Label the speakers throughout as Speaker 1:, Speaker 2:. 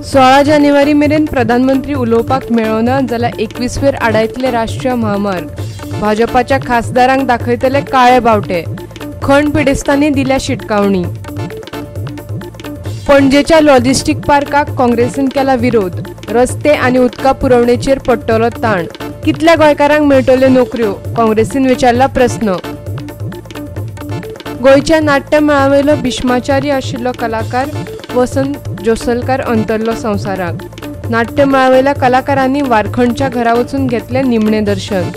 Speaker 1: 16 जानेवारी मेरेन प्रधानमंत्री उलोवपाक मेळना जाल्यार 21 वेर आडायतले राष्ट्रीय म्हामार्ग. भाजपाच्या खासदारांक दाखयतले काळे बावटे. खण पिडेस्तांनी दिल्या शिटकावणी. पणजेच्या लॉजिस्टीक पार्काक काँग्रेसीन केला विरोध. रस्ते आनी उदका पुरवणेचेर पडटलो ताण. कितल्या गोंयकारांक मेळटल्यो नोकऱ्यो? काँग्रेसीन विचारला प्रस्न. गोंयच्या नाट्य मेळावेलो भीष्माचारी आशिल्लो कलाकार वसंत जोसलकार अंतरलो संवसाराक. नाट्य मेळावेल्या कलाकारांनी वारखंडच्या घरा वचून घेतलें निमणें दर्शन.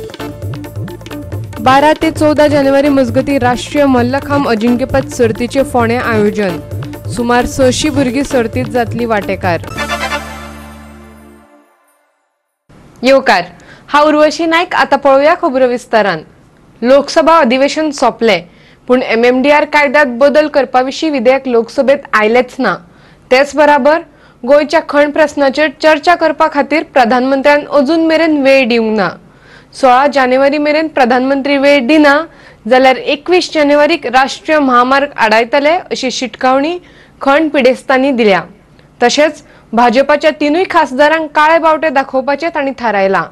Speaker 1: 12 ते 14 जानेवारी मजगतीं राष्ट्रीय मल्लखांब अजिंक्यपद सर्तीचें फोंडें आयोजन. सुमार 600 भुरगीं सर्तींत जातली वांटेकार. येवकार, हांव उर्वशी नायक. आतां पळोवया खबरो विस्तारान. लोकसभा अधिवेशन सोंपलें, पूण MMDR कायद्यांत बदल करपा विशीं विधेयक लोकसभेत आयलेंच ना. तेच बराबर गोंयच्या खण प्रस्नाचेर चर्चा करपा खातीर प्रधानमंत्र्यान अजून मेरेन वेळ दिवंक ना. 16 जानेवारी मेरेन प्रधानमंत्री वेळ दिना जाल्यार 21 जानेवारीक राष्ट्रीय म्हामार्ग आडायतले अशी शिटकावणी खण पिडेस्तांनी दिल्या. तशेंच भाजपाच्या 3 खासदारांक काळे बावटे दाखोवपाचें तांणी थारायलां.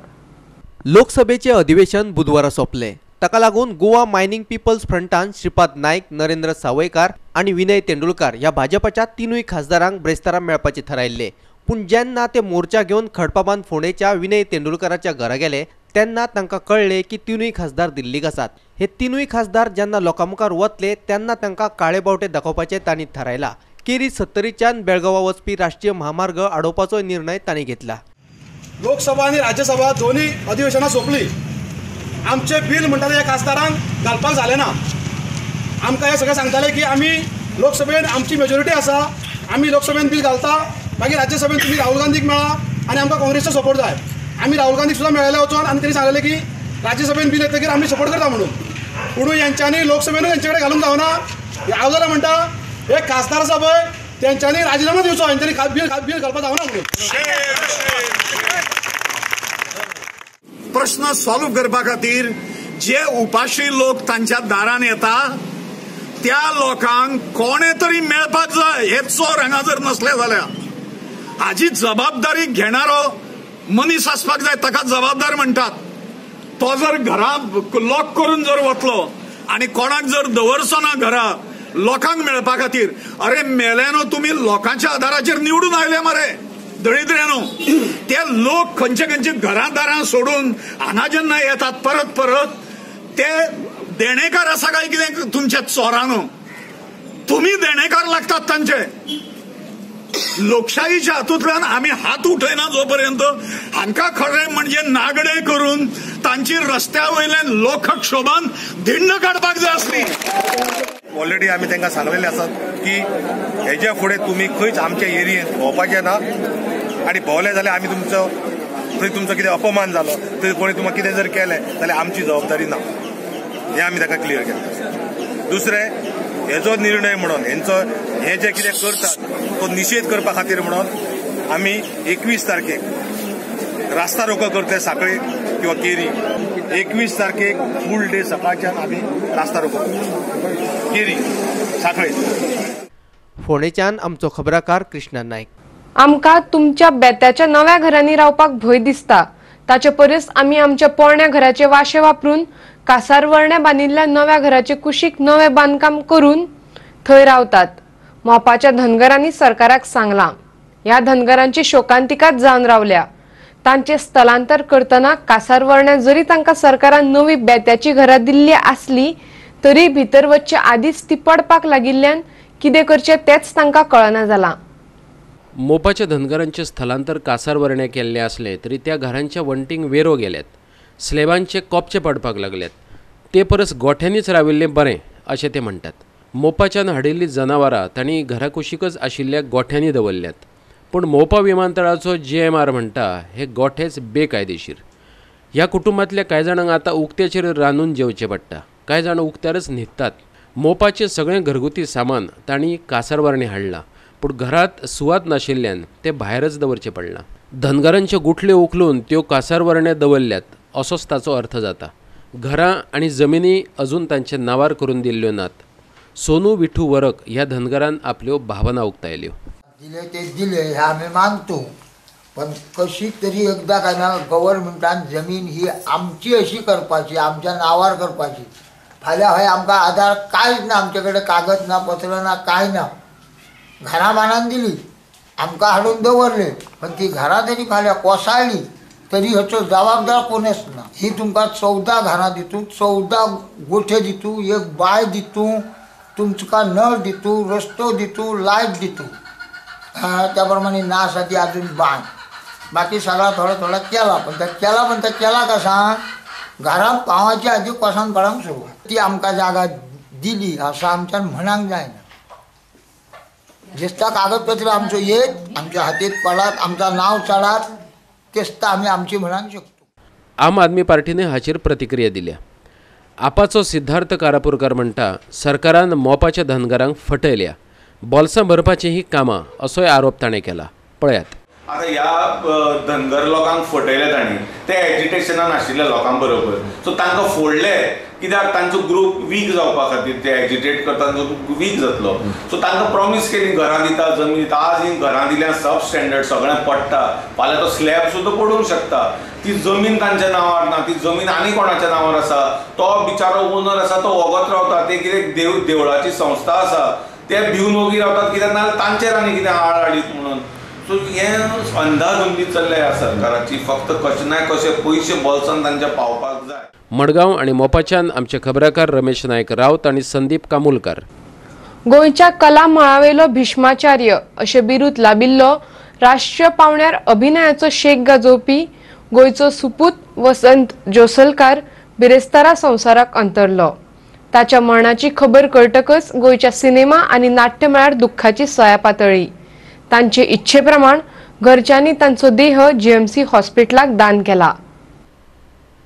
Speaker 2: लोकसभेचें अधिवेशन बुधवारा सोंपलें. ताका लागून गोवा मायनिंग पिपल्स फ्रंटान श्रीपाद नायक, नरेंद्र सावयकार आनी विनय तेंडुलकार ह्या भाजपाच्या 3 खासदारांक ब्रेस्तारा मेळपाचें थारायिल्लें. पूण जेन्ना ते मोर्चा घेवन खडपाबांद फोंडेच्या विनय तेंडुलकाराच्या घरा गेले तेन्ना तांकां कळ्ळें की 3 खासदार दिल्लीक आसात. हे 3 खासदार जेन्ना लोकां मुखार वतले तेन्ना तांकां काळे बावटे दाखोवपाचें तांणी थारायलां. केरी सत्तरीच्यान बेळगांवा वचपी राष्ट्रीय म्हामार्ग आडोवपाचो निर्णय तांणी घेतला.
Speaker 3: लोकसभा आनी राज्यसभा दोन्ही अधिवेशनां सोंपली. आमचे बिल म्हणटा ते खासदारांक घालपाक जालें ना. आमकां हे सगळें सांगताले की आमी लोकसभेन आमची मेजॉरिटी आसा, आमी लोकसभेन बील घालता, मागीर राज्यसभेन तुमी राहुल गांधीक मेळा आनी आमकां काँग्रेसचो सपोर्ट जाय. आमी राहुल गांधीक सुद्दां मेळ्ळे वचोन आनी तेणी सांगलें की राज्यसभेन बील येतकीर आमी सपोर्ट करता म्हणून. पूण हेंच्यांनी लोकसभेनूच हेंचे कडेन घालूंक जावना. हांव जाल्यार म्हणटा हे खासदार आसा पळय तेंच्यांनी राजिनामो दिवचो, हेंच्यांनी बील घालपाक जावना म्हणून.
Speaker 4: प्रश्न सॉल्व करपा खातीर जे उपाशी लोक तांच्या दारान येता त्या लोकांक कोणे तरी मेळपाक जाय. हे चोर हांगा जर नसले जाल्यार हाजी जबाबदारी घेणारो मनीस आसपाक जाय, ताका जबाबदार म्हणटात. तो जर घरा लॉक करून जर वतलो आनी कोणाक जर दवरचो ना घरा लोकांक मेळपा खातीर, अरे मेल्यानो तुमी लोकांच्या आधाराचेर निवडून आयले मरे दळिद्र्यानो. ते लोक खंयचे खंयचे घरां दारां सोडून हांगा जेन्ना येतात परत परत ते देणेकार आसा काय कितें तुमच्या चोरानो? तुमी देणेकार लागतात तांचे. लोकशाहीच्या हातूंतल्यान आमी हात उठयना जोपर्यंत हांकां खरें म्हणजे नागडे करून तांची रस्त्या वयल्यान लोकक्षोभान धिंड काडपाक जाय आसली.
Speaker 5: ऑलरेडी आमी तांकां सांगलेले आसात की हेज्या फुडें तुमी खंयच आमच्या एरियेंत भोंवपाचें ना आनी भोंवले जाल्यार आमी तुमचो थंय तुमचो कितें अपमान जालो, थंय कोणी तुमकां कितें जर केलें जाल्यार आमची जबाबदारी ना, हें आमी ताका क्लियर केलें. दुसरें, हेजो निर्णय म्हणून हेंचो हे जे कितें करतात तो निशेध करपा खातीर म्हणून आमी 21 तारखेक रास्ता रोको करतले साखळे किंवा केरी. 21 तारखेक फूल डे सकाळच्यान आमी रास्ता रोको केरी साखळे.
Speaker 2: फोंडेच्यान आमचो खबराकार कृष्णा नायक.
Speaker 1: आमकां तुमच्या बेत्याच्या नव्या घरांनी रावपाक भंय दिसता. ताचे परस आमी आमच्या पोरण्या घराचे वाशे वापरून कासारवर्ण्या बांदिल्ल्या नव्या घराचे कुशीक नवें बांदकाम करून थंय रावतात. मोपाच्या धनगरांनी सरकाराक सांगलां. ह्या धनगरांची शोकांतिकाच जावन रावल्या. तांचे स्थलांतर करतना कासारवर्ण्या जरी तांकां सरकारान नवी बेत्याची घरां दिल्ली आसली तरी भितर वचचे आदींच ती पडपाक लागिल्ल्यान कितें करचें तेंच तांकां कळना जालां.
Speaker 6: मोपाच्या धनगरांचे स्थलांतर कासारवर्ण्या केल्लें आसलें तरी त्या घरांच्या वण्टींक वेरो गेल्यात, स्लेबांचे कोपचे पडपाक लागल्यात. ते परस गोठ्यांनीच राविल्लें बरें अशें ते म्हणटात. मोपाच्यान हाडिल्लीं जनावरां तांणी घराकुशीकच आशिल्ल्या गोठ्यांनी दवरल्यात. पूण मोपा विमानतळाचो GMR म्हणटा हे गोठेच बेकायदेशीर. ह्या कुटुंबांतल्या कांय जाणांक आतां उक्त्याचेर रांदून जेवचें पडटा, कांय जाण उक्त्यारच न्हिदतात. मोपाचें सगळें घरगुती सामान तांणी कासारवर्णे हाडलां, पूण घरांत सुवात नाशिल्ल्यान तें भायरच दवरचें पडलां. धनगरांच्यो गुठल्यो उखलून त्यो कासारवर्ण्या दवरल्यात असोच ताचो अर्थ जाता. घरां आनी जमिनी अजून तांच्या नांवार करून दिल्ल्यो नात. सोनू विठू वरक ह्या धनगरान आपल्यो भावना उक्तायल्यो.
Speaker 7: दिले ते दिले हे आमी मानतो, पण कशी तरी एकदा काय ना गव्हर्मेंटान जमीन ही आमची अशी करपाची, आमच्या नावार करपाची. फाल्यां हय आमकां आधार कांयच ना, आमचे कडेन कागद ना, पत्र ना, कांय ना. घरां बांदून दिली, आमकां हाडून दवरले, पण ती घरां तरी फाल्यां कोसळ्ळी तरी हाचो जबाबदार कोणच ना. ही तुमकां 14 घरां दितू, 14 गोठे दितू, एक बांय दितू, तुमकां नळ दितू, रस्तो दितू, लायट दितू. त्या प्रमाणे ना आसा ती अजून बांय, बाकी सगळा थोडा थोडा केला, पण त्या केला पण त्या केला कसा घरात पावाच्या आधी कोसान पडूंक सुरवात. ती आमकां जागा दिली असं आमच्यान म्हणूंक जायना. जिसता कागदपत्र आमचो येत आमच्या हातीत पडात, आमचा नाव चढात, तेच आमी आमची म्हणूंक शकतो.
Speaker 6: आम आदमी पार्टीने हाचेर प्रतिक्रिया दिल्या. आपाचो सिद्धार्थ कारापूरकर म्हणटा, सरकारान मोपाच्या धनगरांक फटयल्या, बोल्सां भरपाची ही कामां असोय आरोप ताणें केला. पळयात.
Speaker 8: आतां ह्या धनगर लोकांक फटयले तांणी, ते एजिटेशनान आशिल्ल्या लोकां बरोबर, सो तांकां फोडले कित्याक तांचो ग्रूप वीक जावपा खातीर, ते एजिटेट करता तांचो ग्रूप वीक जातलो. सो तांकां प्रॉमीस केली घरां दिता, जमीन दिता. आज ही घरां दिल्या सब स्टँडर्ड सगळें पडटा, फाल्यां तो स्लॅब सुद्दां पडूंक शकता. ती जमीन तांच्या नांवार ना, ती जमीन आनी कोणाच्या नांवार आसा. तो बिचारो ओनर आसा तो वगत रावता, ते कितें देवळाची संस्था आसा ते भिवन ओगी रावतात कित्याक नाजाल्यार तांचेर आनी कितें आळ हाडीत म्हणून. सो हें अंधाधुंदी चल्ल्या ह्या सरकाराची, फक्त कशें ना कशें पयशे बोल्सान तांच्या पावपाक जाय.
Speaker 6: मडगांव आनी मोपाच्यान आमचे खबराकार रमेश नायक रावत आनी संदीप कामुलकर.
Speaker 1: गोंयच्या कला मळावेलो भीष्माचार्य अशें बिरूद लाबिल्लो राष्ट्रीय पावंड्यार अभिनयाचो शेक गाजोवपी गोंयचो सुपूत वसंत जोसलकार बिरेस्तारा संवसाराक अंतरलो. ताच्या मरणाची खबर कळटकच गोंयच्या सिनेमा आनी नाट्य मळार दुख्खाची सया पातळ्ळी. तांचे इच्छे प्रमाण घरच्यांनी तांचो देह जीएमसी हॉस्पिटलाक दान केला.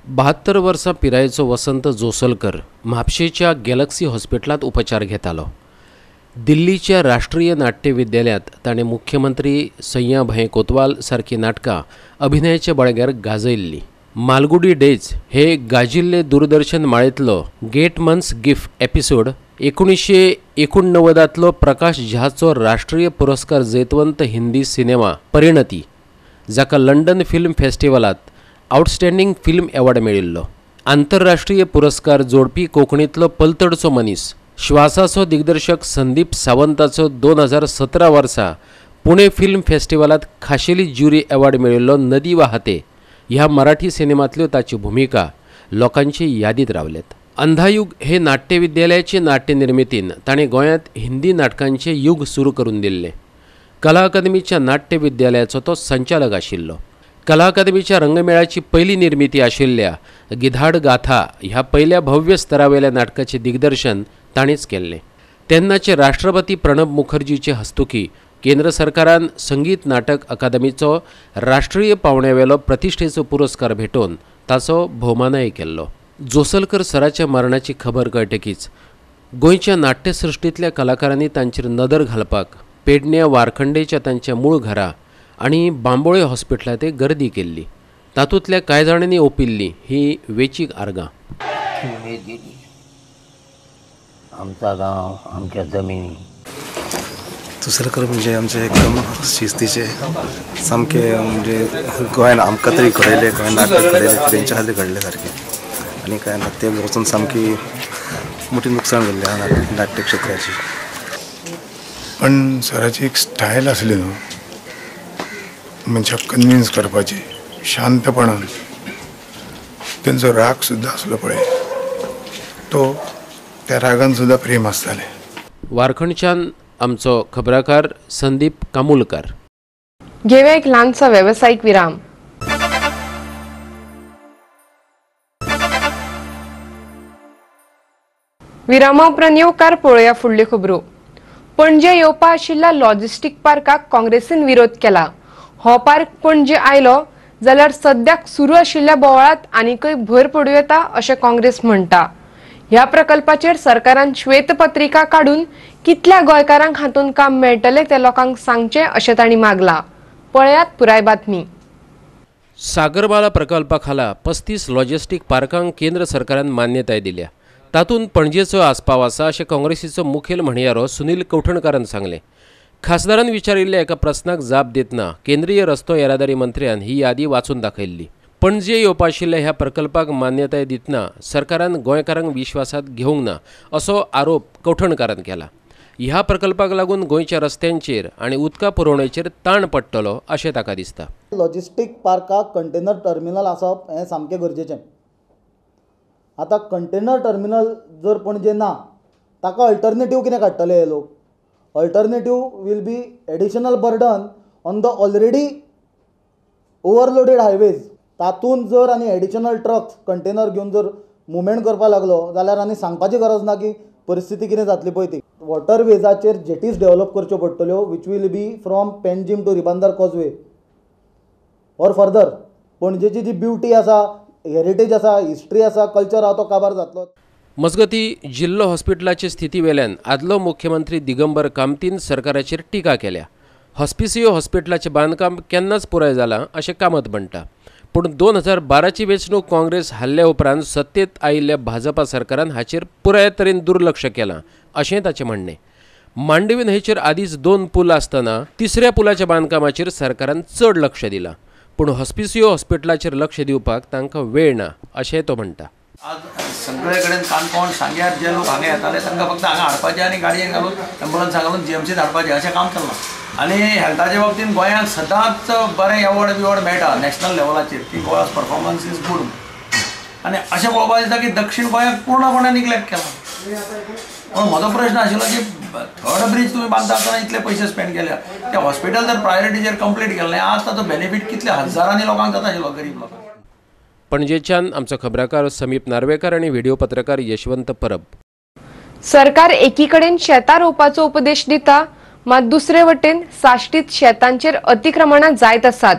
Speaker 6: 72 वर्सां पिरायेचो वसंत जोसलकर म्हापशेच्या गॅलक्सी हॉस्पिटलांत उपचार घेतालो. दिल्लीच्या राष्ट्रीय नाट्य विद्यालयांत ताणें मुख्यमंत्री सय्या भंय कोतवाल सारकी नाटकां अभिनयाच्या बळग्यार गाजयल्लीं. मालगुडी डेज हे गाजिल्ले दूरदर्शन माळेंतलो गेटमन्स गिफ्ट एपिसोड, 1989 प्रकाश झाचो राष्ट्रीय पुरस्कार जैतवंत हिंदी सिनेमा परिणती, जाका लंडन फिल्म फेस्टिवलांत आउटस्टँडिंग फिल्म अवॉर्ड मेळिल्लो, आंतरराष्ट्रीय पुरस्कार जोडपी कोंकणींतलो पलतडचो मनीस, श्वासाचो दिग्दर्शक संदीप सावंताचो 2017 वर्सा पुणे फिल्म फेस्टिवलांत खाशेली ज्युरी अवॉर्ड मेळिल्लो नदी वाहते ह्या मराठी सिनेमांतल्यो ताची भुमिका लोकांची यादीत रावल्यात. अंधायुग हे नाट्यविद्यालयाचे नाट्यनिर्मितीन ताणें गोंयांत हिंदी नाटकांचें युग सुरू करून दिल्लें. कला अकादमीच्या नाट्य विद्यालयाचो तो संचालक आशिल्लो. कला अकादमीच्या रंगमेळाची पयली निर्मिती आशिल्ल्या गिधाड गाथा ह्या पयल्या भव्य स्तरावेल्या नाटकाचें दिग्दर्शन ताणेंच केल्लें. तेन्नाचे राष्ट्रपती प्रणब मुखर्जीचे हस्तुकी केंद्र सरकारान संगीत नाटक अकादमीचो राष्ट्रीय पावंड्यावेलो प्रतिश्ठेचो पुरस्कार भेटोवन ताचो भोवमानय केल्लो. जोसलकर सराच्या मरणाची खबर कळटकीच गोंयच्या नाट्यसृश्टींतल्या कलाकारांनी तांचेर नदर घालपाक पेडण्या वारखंडेच्या तांच्या मूळ घरा आनी बांबोळे हॉस्पिटलांत गर्दी केल्ली. तातूंतल्या कांय जाणांनी ओंपिल्ली ही वेंचीक आर्गां.
Speaker 9: आमचा गांव, आमच्या जमिनी.
Speaker 10: जोसलकर म्हणजे आमचे एकदम शिस्तीचे सामके, म्हणजे गोंयान आमकां तरी घडयले, गोंयान नाटक घडयले तेंच्या खातीर घडले सारकें. आनी काय ना ते वचून सामकी मोठी नुकसान जाल्लें आहा नाट्य क्षेत्राची.
Speaker 11: पण सराची एक स्टायल आसली न्हू, मनशाक कन्विन्स करपाची, शांतपणान. तेंचो राग सुद्दां आसलो पळय, तो त्या रागान सुद्दां प्रेम आसतालें.
Speaker 6: वारखंडच्यान आमचो खबराकार संदीप कामुलकर.
Speaker 1: घेवया एक ल्हानसो वेवसायीक विराम. विरामा उपरांत येवकार पळोवया फुडल्यो खबरो. पणजे येवपा आशिल्ल्या लॉजिस्टीक पार्काक काँग्रेसीन विरोध केला. हो पार्क पणजे आयलो जाल्यार सद्याक सुरू आशिल्ल्या बोवाळांत आनीकय भर पडूं येता अशें काँग्रेस म्हणटा. ह्या प्रकल्पाचेर सरकारान श्वेतपत्रिका काडून कितल्या गोंयकारांक हातूंत काम मेळटलें तें लोकांक सांगचें अशें तांणी मागलां. पळयात पुराय बातमी.
Speaker 6: सागरमाला प्रकल्पा खाला 35 लॉजिस्टीक पार्कांक केंद्र सरकारान मान्यताय दिल्या. तातूंत पणजेचो आस्पाव आसा अशें काँग्रेसीचो मुखेल म्हणयारो सुनील कवठणकारान सांगलें. खासदारान विचारिल्ल्या एका प्रस्नाक जाप दितना केंद्रीय रस्तो येरादारी मंत्र्यान ही यादी वाचून दाखयल्ली. पणजे येवपा आशिल्ल्या ह्या प्रकल्पाक मान्यताय दितना सरकारान गोंयकारांक विश्वासात घेवंक ना असो आरोप कवठणकारान केला. ह्या प्रकल्पाक लागून गोंयच्या रस्त्यांचेर आनी उदका पुरवणेचेर ताण पडटलो अशें ताका दिसता.
Speaker 12: लॉजिस्टीक पार्काक कंटेनर टर्मिनल आसप हें सामकें गरजेचें. आतां कंटेनर टर्मिनल जर पणजे ना ताका अल्टरनेटीव कितें काडटले हे लोक? Alternative will be additional burden on the already overloaded highways. तातूंत जर आनी एडिशनल ट्रक्स कंटेनर घेवन जर मुवमेंट करपाक लागलो जाल्यार आनी सांगपाची गरज ना की परिस्थिती कितें जातली पळय ती. वॉटरवेजाचेर जेटीज डेव्हलप करच्यो पडटल्यो which will be from Panjim to Ribandar causeway or further. पणजेची ji beauty आसा, हेरिटेज आसा, हिस्ट्री आसा, कल्चर आसा तो काबार जातलो.
Speaker 6: मजगती जिल्लो हॉस्पिटलाचे स्थिती वेल्यान आदलो मुख्यमंत्री दिगंबर कामतीन सरकाराचेर टिका केल्या. हॉस्पिसियो हॉस्पिटलाचें बांदकाम केन्नाच पुराय जालां अशें कामत म्हणटा. पूण 2012ची वेंचणूक काँग्रेस हारल्या उपरांत सत्तेत आयिल्ल्या भाजपा सरकारान हाचेर पुराय तरेन दुर्लक्ष केलां अशें ताचें म्हणणें. मांडवी न्हंयचेर आदींच 2 पूल आसतना तिसऱ्या पुलाच्या बांदकामाचेर सरकारान चड लक्ष दिलां, पूण हॉस्पिसियो हॉस्पिटलाचेर लक्ष दिवपाक तांकां वेळ ना अशें तो म्हणटा.
Speaker 13: आज सगळे कडेन काणकोण सांग्यार जे लोक हांगा येताले तांकां फक्त हांगा हाडपाचे आनी गाडयेन घालून एम्बुलन्सा घालून जीएमसीत हाडपाचें अशें काम चल्लां. आनी हेल्थाच्या बाबतींत गोंयांत सदांच बरें एवॉर्ड बिवॉर्ड मेळटा नॅशनल लेवलाचेर की गोवा's परफॉर्मन्स is good. आनी अशें पळोवपाक दिसता की दक्षीण गोंयाक पूर्णपणे निग्लेक्ट केलां. पूण म्हजो प्रश्न आशिल्लो की थर्ड ब्रीज तुमी बांदता आसतना इतले पयशे स्पेंड केल्या, ते हॉस्पिटल जर प्रायोरिटीचेर कंप्लीट केलें आज ताचो बेनिफीट कितले हजारांनी लोकांक जाता आशिल्लो, गरीब लोकांक.
Speaker 6: पणजेच्यान आमचो खबराकार समीप नार्वेकर आनी व्हिडिओ पत्रकार यशवंत परब.
Speaker 1: सरकार एकीकडेन शेतां रोवपाचो उपदेश दिता, मात दुसरे वटेन साश्टीत शेतांचेर अतिक्रमणां जायत आसात.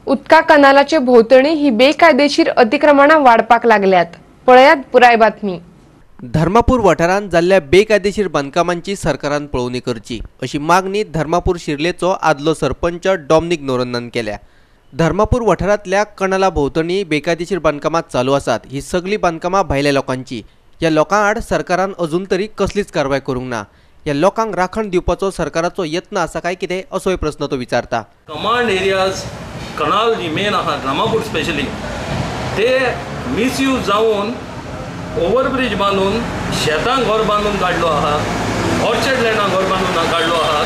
Speaker 1: उदका कनालाचे भोंवतणी ही बेकायदेशीर अतिक्रमणां वाडपाक लागल्यात. पळयात पुराय बातमी.
Speaker 2: धर्मापूर वाठारांत जाल्ल्या बेकायदेशीर बांदकामांची सरकारान पळोवणी करची अशी मागणी धर्मापूर शिर्लेचो आदलो सरपंच डॉमनिक नोरन्नान केल्या. धर्मापूर वाठारांतल्या कनाला भोंवतणी बेकायदेशीर बांदकामां चालू आसात. ही सगळी बांदकामां भायल्या लोकांची. ह्या लोकां आड सरकारान अजून तरी कसलीच कारवाय करूंक ना. ह्या लोकांक राखण दिवपाचो सरकाराचो यत्न आसा काय कितें असोय प्रस्न तो विचारता.
Speaker 14: कमांड एरियाज कनाल जी मेन आहा धर्मापूर स्पेशली ते मिसयूज जावन ओवरब्रीज बांदून शेतांक घर बांदून काडलो आहा, ऑर्चर्ड लँडांक घर बांदून काडलो आहा.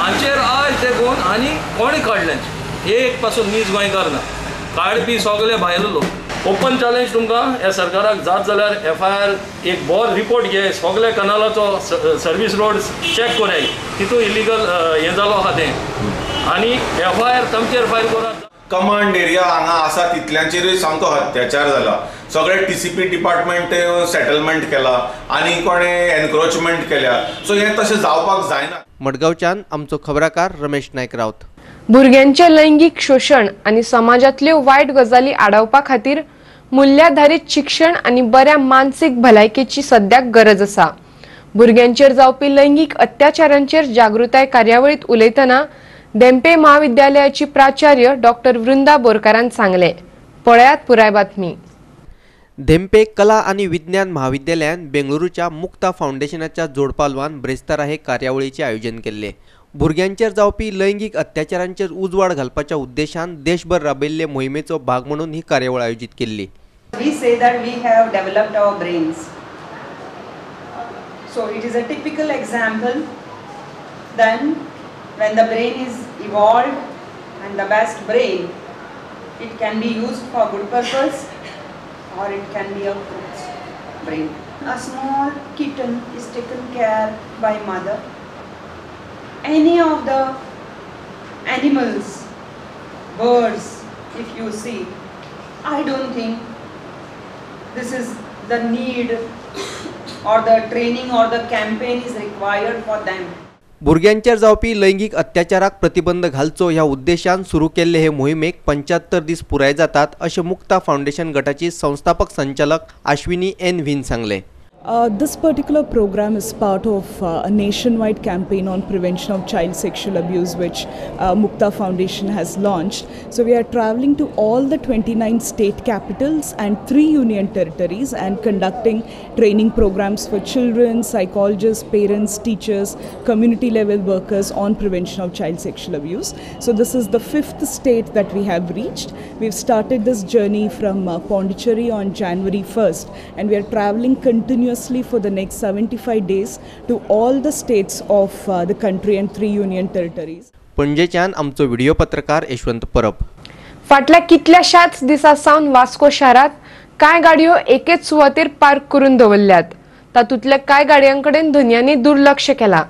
Speaker 14: हांचेर आयज देखून आनी कोणें काडलें एक पासून नीज गोंयकार ना, काडपी सगळे भायले लोक. ओपन चॅलेंज तुमकां ह्या सरकाराक जात जाल्यार एफआयआर एक बरो रिपोर्ट घे, सगळे कनालाचो सर्वीस रोड चॅक कराय तितून इलिगल हें जालो आहा तें आनी एफआयआर तांचेर फायल करात.
Speaker 8: कमांड एरिया हांगा आसा तितल्यांचेरूय सामको अत्याचार जाला. सगळे टीसीपी डिपार्टमेंट सेटलमेंट केला आनी कोणें एनक्रोचमेंट केल्या. सो हें तशें जावपाक जायना.
Speaker 2: मडगांवच्यान आमचो खबराकार रमेश नायक रावत.
Speaker 1: भुरग्यांचे लैंगीक शोशण आनी समाजांतल्यो वायट गजाली आडावपा खातीर मुल्याधारीत शिक्षण आनी बऱ्या मानसीक भलायकेची सद्याक गरज आसा. भुरग्यांचेर जावपी लैंगीक अत्याचारांचेर जागृताय कार्यावळीत उलयतना धेंपे महाविद्यालयाची प्राचार्य डॉक्टर वृंदा बोरकारान सांगले. पळयात पुराय बातमी.
Speaker 2: धेंपे कला आनी विज्ञान महाविद्यालयान बेंगळुरूच्या मुक्ता फावंडेशनाच्या जोडपालवान ब्रेस्तारा हे कार्यावळीचें आयोजन केल्लें. भुरग्यांचेर जावपी लैंगीक अत्याचारांचेर उजवाड घालपाच्या उद्देशान देशभर राबयल्ले मोहिमेचो भाग म्हणून ही कार्यावळ आयोजीत केल्ली.
Speaker 15: We say that we have developed our brains. So it is a typical example. Then when the brain is evolved and the best brain, it can be used for good purpose or it can be a crook's brain. A small kitten is taken care by mother. Any of the animals, birds, if you see, I don't think this is the need or the training or the campaign is required for them.
Speaker 2: भुरग्यांचेर जावपी लैंगीक अत्याचाराक प्रतिबंध घालचो ह्या उद्देशान सुरू केल्ले हे मोहिमेक 75 दीस पुराय जातात अशें मुक्ता फावंडेशन गटाची संस्थापक संचालक आश्विनी एन व्हीन सांगले.
Speaker 16: This particular program is part of a nationwide campaign on prevention of child sexual abuse, which Mukta Foundation has launched. So we are traveling to all the 29 state capitals and 3 union territories and conducting training programs for children, psychologists, parents, teachers, community level workers on prevention of child sexual abuse. So this is the 5th state that we have reached. We've started this journey from Pondicherry on January 1st, and we are traveling continuously for the next 75 days to all the states of the country and 3 union territories.
Speaker 2: पणजेच्यान आमचो video पत्रकार यशवंत परब.
Speaker 1: फाटल्या कितल्याशाच दिसां सावन वास्को शारांत कांय गाडयो एकेच सुवातेर पार्क करून दवरल्यात. तातूंतल्या कांय गाडयांकडेन धनयांनी दुर्लक्ष केलां.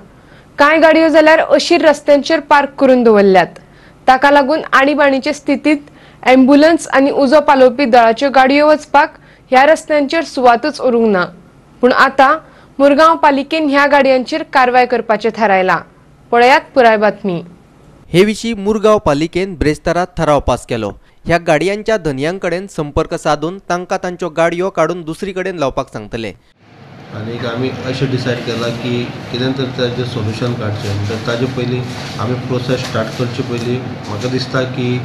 Speaker 1: कांय गाडयो जाल्यार अशीर रस्त्यांचेर पार्क करून दवरल्यात. ताका लागून आणीबाणीचे स्थितींत ॲम्ब्युलन्स आनी उजो पालोवपी दळाच्यो गाडयो वचपाक ह्या रस्त्यांचेर सुवातच उरूंक ना. पूण आतां मुरगांव पालिकेन ह्या गाडयांचेर कारवाय करपाचें थारायलां. पळयात पुराय बातमी.
Speaker 2: हे विशीं मुरगांव पालिकेन ब्रेस्तारा थाराव पास केलो. ह्या गाडयांच्या धनयांकडेन संपर्क साधून तांकां तांच्यो गाडयो काडून दुसरी कडेन लावपाक सांगतले.
Speaker 17: आनीक आमी अशें डिसायड केलां की कितें तरी ताजें सोल्युशन काडचें. म्हणटा ताजे पयलीं आमी प्रोसेस स्टार्ट करचे पयलीं म्हाका दिसता की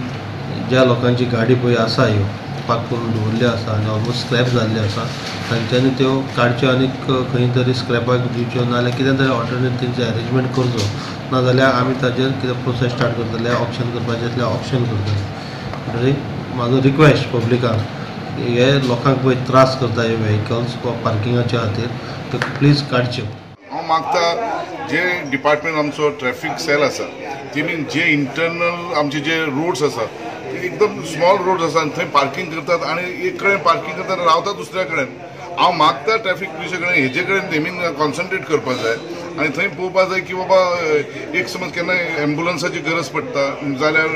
Speaker 17: ज्या लोकांची गाडी पळय आसा ह्यो पार्क करून दवरिल्ल्यो आसा आनी ऑलमोस्ट स्क्रॅप जाल्ल्यो आसा तांच्यांनी त्यो काडच्यो आनी खंय तरी स्क्रॅपाक दिवच्यो, नाजाल्यार कितें तरी ऑल्टरनेट तेंचे अरेंजमेंट करचो, नाजाल्यार आमी ताजेर कितें प्रोसेस स्टार्ट करतले, ऑप्शन करपाचें आसल्यार ऑप्शन करतले. म्हणटकीर म्हाजो रिक्वेस्ट पब्लिकाक, हे लोकांक पळय त्रास करता हे व्हेकल्स वा पार्किंगाच्या खातीर ते प्लीज काडच्यो.
Speaker 18: हांव मागता जे डिपार्टमेंट आमचो ट्रॅफिक सेल आसा तेमी जे इंटरनल आमचे जे रोड्स आसा एकदम स्मॉल रोड्स आसा आनी थंय पार्किंग करतात आनी एक कडेन पार्किंग करतात रावतात दुसऱ्या कडेन. हांव मागता ट्रॅफिक पुलिसा कडेन हेजे कडेन तेमी कॉन्सन्ट्रेट करपाक जाय आनी थंय पळोवपाक जाय की बाबा एक समज केन्नाय एम्बुलन्साची गरज पडटा जाल्यार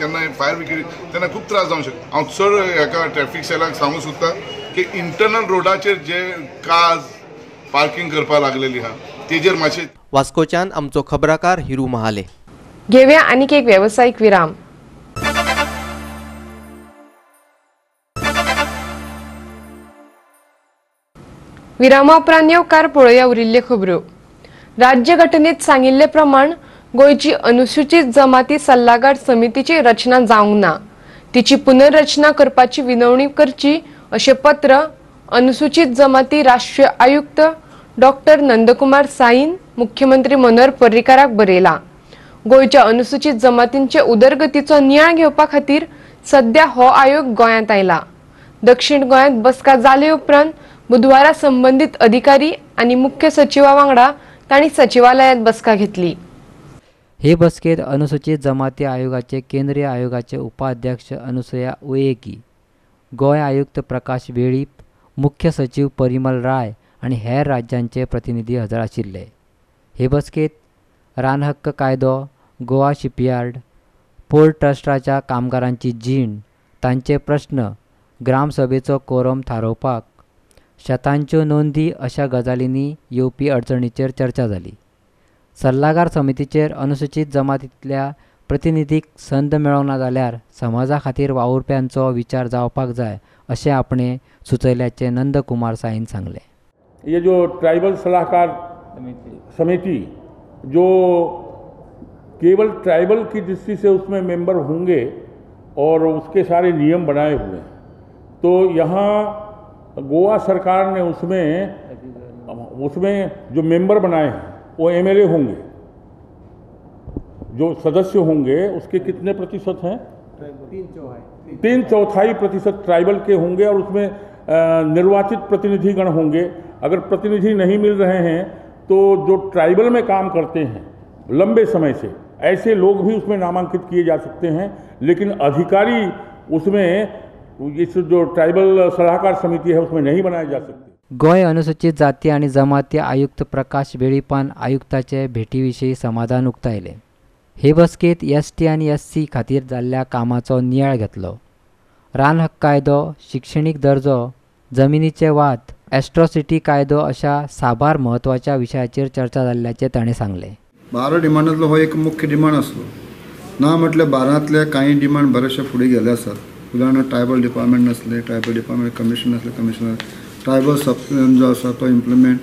Speaker 18: केन्नाय फायर ब्रिगेड तेन्ना खूब त्रास जावंक शकता. हांव चड हेका ट्रॅफिक सेलाक सांगूंक सोदता की इंटरनल रोडाचेर जे कार्स पार्किंग करपाक लागलेली आहा तेजेर मातशें.
Speaker 2: वास्कोच्यान आमचो खबराकार हिरू महाले.
Speaker 1: घेवया आनीक एक वेवसायीक विराम. विरामा उपरांत येवकार पळोवया उरिल्ल्यो खबऱ्यो. राज्य घटनेत सांगिल्ले प्रमाण गोंयची अनुसूचित जमाती सल्लागार समितीची रचना जावंक ना. तिची पुनर्रचना करपाची विनवणी करची अशें पत्र अनुसूचित जमाती राष्ट्रीय आयुक्त डॉक्टर नंदकुमार साईन मुख्यमंत्री मनोहर पर्रीकाराक बरयलां. गोंयच्या अनुसूचित जमातींचे उदरगतीचो नियाळ घेवपा खातीर सध्या हो आयोग गोंयांत आयला. दक्षिण गोंयांत बसका जाले उपरांत बुधवारा संबंधित अधिकारी आनी मुख्य सचिवा वांगडा तांणी सचिवालयांत बसका घेतली.
Speaker 19: हे बसकेत अनुसूचित जमाती आयोगाचे केंद्रीय आयोगाचे उपाध्यक्ष अनुसया उएकी, गोंय आयुक्त प्रकाश वेळीप, मुख्य सचिव परिमल राय आनी हेर राज्यांचे प्रतिनिधी हजर आशिल्ले. हे बसकेत रान हक्क कायदो, गोवा शिपयार्ड, पोर्ट ट्रस्टाच्या कामगारांची जीण, तांचे प्रश्न, ग्रामसभेचो कोरम थारोवपाक, शेतांच्यो नोंदी अशा गजालींनी येवपी अडचणीचेर चर्चा जाली. सल्लागार समितीचेर अनुसूचित जमातींतल्या प्रतिनिधीक संद मेळोंक ना जाल्यार समाजा खातीर वावुरप्यांचो विचार जावपाक जाय अशें आपणे सुचयल्याचें नंदकुमार साईन सांगलें.
Speaker 20: ये जो ट्राइबल सलाहकार समिति जो केवल ट्राइबल की दृष्टि से उसमें मेंबर होंगे और उसके सारे नियम बनाए हुए हैं, तो यहाँ गोवा सरकार ने उसमें जो मेंबर बनाए हैं वो एमएलए होंगे, जो सदस्य होंगे उसके कितने प्रतिशत हैं? 3/4% ट्राइबल के होंगे और उसमें निर्वाचित प्रतिनिधिगण होंगे। अगर प्रतिनिधि नहीं मिल रहे हैं तो जो ट्राइबल में काम करते हैं लंबे समय से, ऐसे लोग भी उसमें नामांकित किए जा सकते हैं, लेकिन अधिकारी उसमें इस जो ट्राइबल सलाहकार समिति है उसमें नहीं बनाए जा सकते।
Speaker 19: गोंय अनुसूचित जाती आनी जमाती आयुक्त प्रकाश वेळीपान आयुक्ताचे भेटी विशीं समाधान उक्तायलें. हे बसकेत एसटी आनी एससी खातीर जाल्ल्या कामाचो नियाळ घेतलो. रान हक्क कायदो, शिक्षणीक दर्जो, जमिनीचे वाद, एस्ट्रॉसिटी कायदो अशा साबार म्हत्वाच्या विशयाचेर चर्चा जाल्ल्याचें ताणें सांगलें.
Speaker 21: 12 डिमांडांतलो हो एक मुख्य डिमांड आसलो. ना म्हटल्यार 12तले कांय डिमांड बरेचशे फुडें गेले आसात. उदाहरणार्थ ट्रायबल डिपार्टमेंट नासले, ट्रायबल डिपार्टमेंट कमिशन नासले, कमिशनर ट्रायबल सब जो आसा तो इम्प्लिमेंट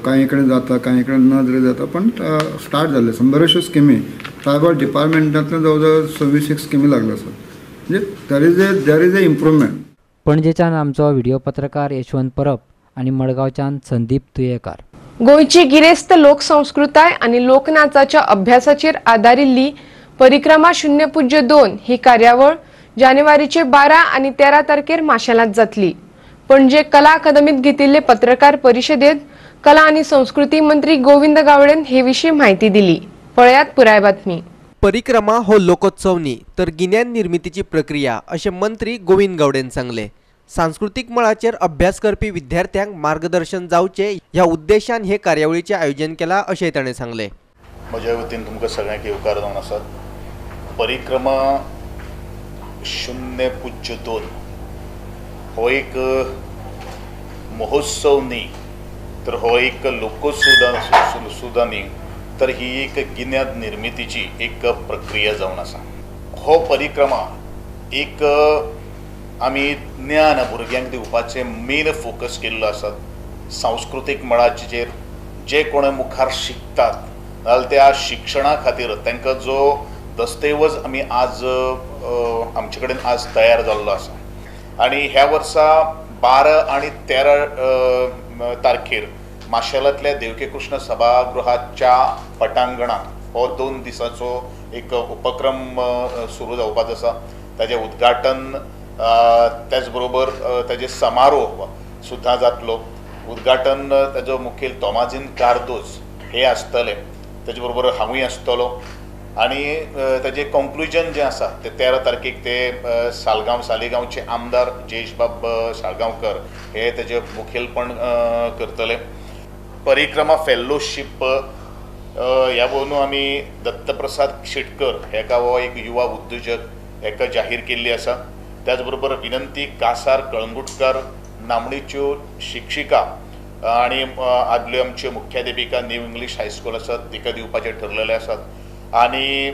Speaker 21: कांय कडेन जाता, कांय कडेन ना तरी जाता, पण स्टार्ट जाल्ले आसा. बऱ्योचश्यो स्किमी ट्रायबल डिपार्टमेंटांतल्यान जवळ जवळ 26 एक स्किमी लागल्यो आसात. म्हणजे there is a improvement.
Speaker 19: पणजेच्यान आमचो व्हिडिओ पत्रकार यशवंत परब आनी मडगांवच्यान संदीप तुयेकार.
Speaker 1: गोंयची गिरेस्त लोकसंस्कृताय आनी लोकनाचाच्या अभ्यासाचेर आदारिल्ली परिक्रमा 002 ही कार्यावळ जानेवारीचे 12 आनी 13 तारखेर माशेलांत जातली. पणजे कला अकादमीत घेतिल्ले पत्रकार परिशदेत कला आनी संस्कृती मंत्री गोविंद गावडेन हे विशीं म्हायती दिली. पळयात पुराय बातमी.
Speaker 2: परिक्रमा हो लोकोत्सव न्ही तर गिन्यान निर्मितीची प्रक्रिया अशें मंत्री गोविंद गावडेन सांगलें. सांस्कृतीक मळाचेर अभ्यास करपी विद्यार्थ्यांक मार्गदर्शन जावचें ह्या उद्देशान हे कार्यावळीचें आयोजन केलां अशें ताणें सांगलें.
Speaker 3: म्हज्या वतीन तुमकां सगळ्यांक येवकार जावन आसात. परिक्रमा 002 हो एक महोत्सव न्ही तर हो एक लोकोत्सव सुद्दां न्ही तर ही एक गिन्यान निर्मितीची एक प्रक्रिया जावन आसा. हो परिक्रमा एक आमी ज्ञान भुरग्यांक दिवपाचें मेन फोकस केल्लो आसा. सांस्कृतीक मळाचेर जे कोण मुखार शिकतात जाल्यार त्या शिक्षणा खातीर तांकां जो दस्तऐवज आमी आज आमचे कडेन आज तयार जाल्लो आसा. आनी ह्या वर्सा 12 आनी 13 तारखेर माशेलांतल्या देवकीकृष्ण सभागृहाच्या पटांगणांत हो 2 दिसांचो एक उपक्रम सुरू जावपाचो आसा. ताजें उद्घाटन त्याच बरोबर ताजे समारोह सुद्दां जातलो. उद्घाटन ताजो मुखेल तोमाजीन कार्दोज हे आसतले, ताजे बरोबर हांवूय आसतलो. आनी ताजें कंक्लुजन जें आसा तें 13 तारखेक ते सालगांव सालेगांवचे आमदार जयेशबाब साळगांवकर हे ताजें मुखेलपण करतले. परिक्रमा फेलोशीप ह्या वरून आमी दत्तप्रसाद शेटकर हेका हो एक युवा उद्योजक हेका जाहीर केल्ली आसा. त्याच बरोबर विनंती कासार कळंगुटकर नामणेच्यो शिक्षिका आनी आदल्यो आमच्यो मुख्याध्यापिका न्यू इंग्लीश हायस्कूल आसात तिका दिवपाचें ठरलेलें आसात. आनी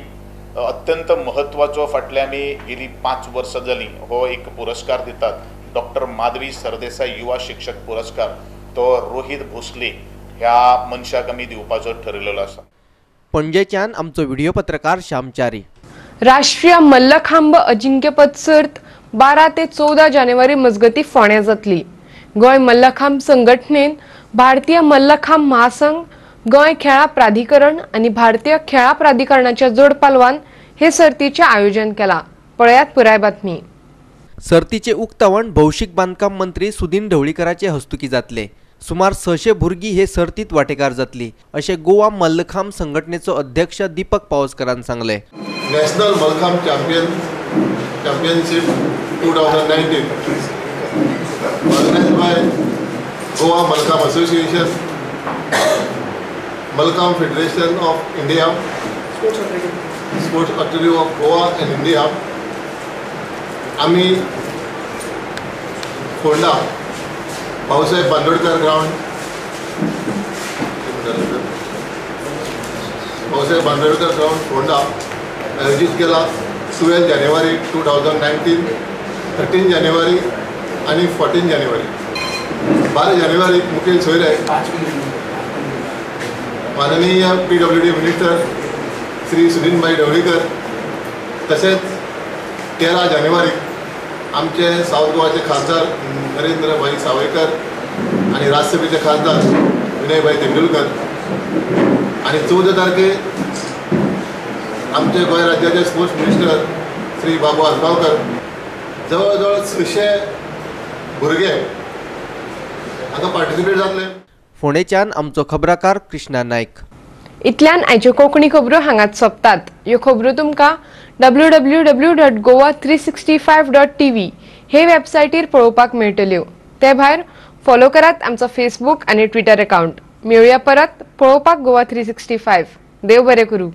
Speaker 3: अत्यंत म्हत्वाचो फाटल्या आमी गेली 5 वर्सां जालीं हो एक पुरस्कार दितात, डॉक्टर माधवी सरदेसाय युवा शिक्षक पुरस्कार, तो रोहित भोसले ह्या मनशाक आमी दिवपाचो ठरयलेलो आसा.
Speaker 2: पणजेच्यान आमचो व्हिडिओ पत्रकार श्यामचारी.
Speaker 1: राष्ट्रीय मल्लखांब अजिंक्यपद सर्त 12 ते 14 जानेवारी मजगती फोंड्या जातली. गोंय मल्लखांब संघटनेन भारतीय मल्लखांब महासंघ, गोंय खेळां प्राधिकरण आनी भारतीय खेळां प्राधिकरणाच्या जोड पालवान हे सर्तीचें आयोजन केलां. पळयात पुराय बातमी.
Speaker 2: सर्तीचे उक्तावण भौशीक बांदकाम मंत्री सुदीन ढवळीकराचे हस्तुकी जातले. सुमार 600 भुरगीं हे सर्तीत वांटेकार जातली अशें गोवा मल्लखांब संघटनेचो अध्यक्ष दीपक पावसकरान सांगलें.
Speaker 22: National mallakhamb championship 2019 organized by Goa Mallakhamb association, Mallakhamb federation of India, sports authority of Goa and India. आमी फोंडा भाऊसाहेब बांदोडकर ग्राउंड, भाऊसाहेब बांदोडकर ग्राउंड फोंडा आयोजीत केला 12 जानेवारी 2019, 13 जानेवारी आनी 14 जानेवारी. 12 जानेवारीक मुखेल सोयरे माननीय PWD minister Shri सुदीनभाई ढवळीकर, तशेंच 13 जानेवारीक आमचे सावथ गोवाचे खासदार नरेंद्रभाई सावयकर आनी राज्यसभेचे खासदार विनयभाई तेंडुलकर, आनी 14 तारखेक आमचे गोंय राज्याचे स्पोर्ट्स मिनिस्टर श्री बाबू आजगांवकर. जवळ जवळ 600 भुरगे हांगा पार्टिसिपेट जातले.
Speaker 2: फोंडेच्यान आमचो खबराकार कृष्णा नायक.
Speaker 1: इतल्यान आयच्यो कोंकणी खबरो हांगाच सोंपतात. ह्यो खबरो तुमकां www.goa365.tv हे वेबसायटीर पळोवपाक मेळटल्यो. ते भायर फॉलो करात आमचो फेसबूक आनी ट्विटर अकाउंट. मेळुया परत पळोवपाक गोवा 365. देव बरें करूं.